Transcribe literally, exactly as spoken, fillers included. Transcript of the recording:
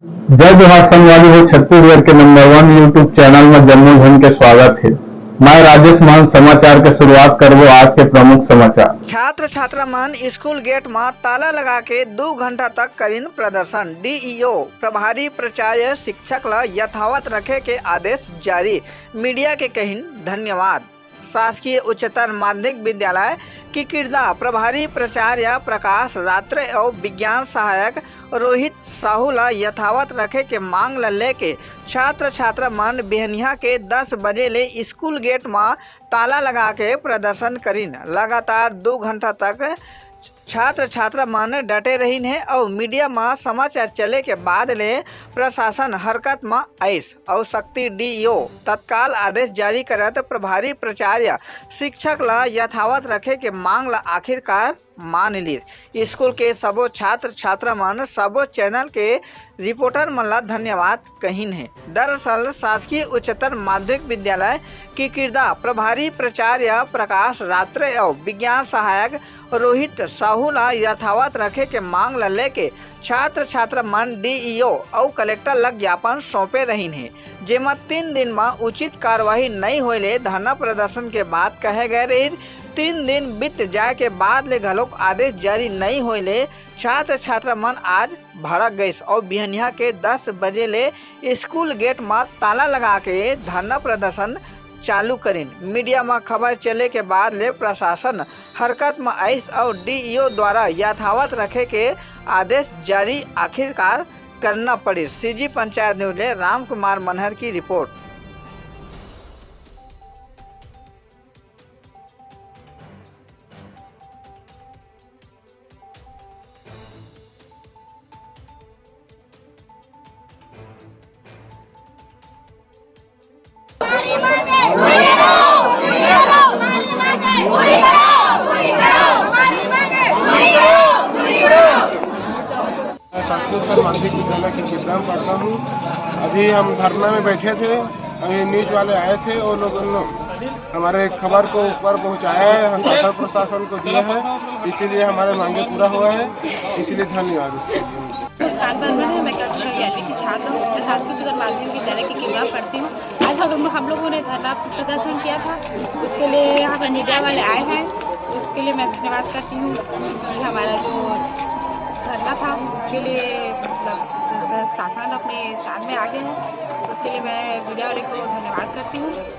जय जोहार संगवारी हो, छत्तीसगढ़ के नंबर वन YouTube चैनल में जम्मो झन के स्वागत हे। मैं राजेश मान समाचार के शुरुआत करबो आज के प्रमुख समाचार। छात्र छात्रा मन स्कूल गेट म ताला लगा के दू घंटा तक करिन प्रदर्शन। डीईओ प्रभारी प्राचार्य शिक्षक ल यथावत रखे के आदेश जारी, मीडिया के कहिन धन्यवाद। शासकीय उच्चतर माध्यमिक विद्यालय किकिरदा प्रभारी प्राचार्य प्रकाश रात्रे अउ विज्ञान सहायक रोहित साहू ल यथावत रखे के मांग ल लेके छात्र छात्रा मन बिहनिया के दस बजे ले स्कूल गेट म ताला लगा के प्रदर्शन करिन। लगातार दू घंटा तक छात्र छात्रा मन डटे रहिन हे अउ मीडिया म समाचार चले के बाद ले प्रशासन हरकत म आइस अउ सक्ती डीईओ तत्काल आदेश जारी करत प्रभारी प्राचार्य शिक्षक ल यथावत रखे के मांग ल आखिरकार मान लिस। स्कूल के सबो छात्र छात्रा मन सबो चैनल के रिपोर्टर मन ला धन्यवाद कहिन हे। दरअसल शासकीय उच्चतर माध्यमिक विद्यालय किकिरदा प्रभारी प्राचार्य प्रकाश रात्रे अउ विज्ञान सहायक रोहित साहू ला यथावत रखे के मांग ला लेके छात्र छात्रा मन डीईओ अउ कलेक्टर ला ज्ञापन सौंपे रहिन हे, जेमा तीन दिन म उचित कार्यवाही नइ होए ले धरना प्रदर्शन के बात कहे गए रहिस। तीन दिन बीत जाए के बाद ले घलोक आदेश जारी नइ होए ले छात्र छात्रा मन आज भड़क गइस अउ बिहनिया के दस बजे ले स्कूल गेट म ताला लगा के धरना प्रदर्शन चालू करिन। मीडिया म खबर चले के बाद ले प्रशासन हरकत म आइस अउ डीईओ द्वारा यथावत रखे के आदेश जारी आखिरकार करना पड़िस। सीजी पंचायत न्यूज ले राम कुमार मनहर की रिपोर्ट। मैं संस्कृत कर माध्यमिक विद्यालय के किरदा में पढ़ता हूँ। अभी हम धरना में बैठे थे, अभी न्यूज वाले आए थे, वो लोग हमारे खबर को ऊपर पहुँचाया है, शासन प्रशासन को दिया है, इसीलिए हमारे मांगे पूरा हुआ है। इसीलिए धन्यवाद उसके लिए। मुस्कान बर्मन है, मैं कक्षा ग्यारहवीं की छात्र हूँ। मैं संस्कृत कर माध्यमिक विद्यालय की किरदा पढ़ती हूँ। आज हम लोग, हम लोगों ने धरना प्रदर्शन किया था, उसके लिए यहाँ पर मीडिया वाले आए हैं, उसके लिए मैं धन्यवाद करती हूँ कि हमारा जो धरना था उसके लिए, मतलब, शासन अपने साथ में आगे है, उसके लिए मैं मीडिया वाले को धन्यवाद करती हूँ।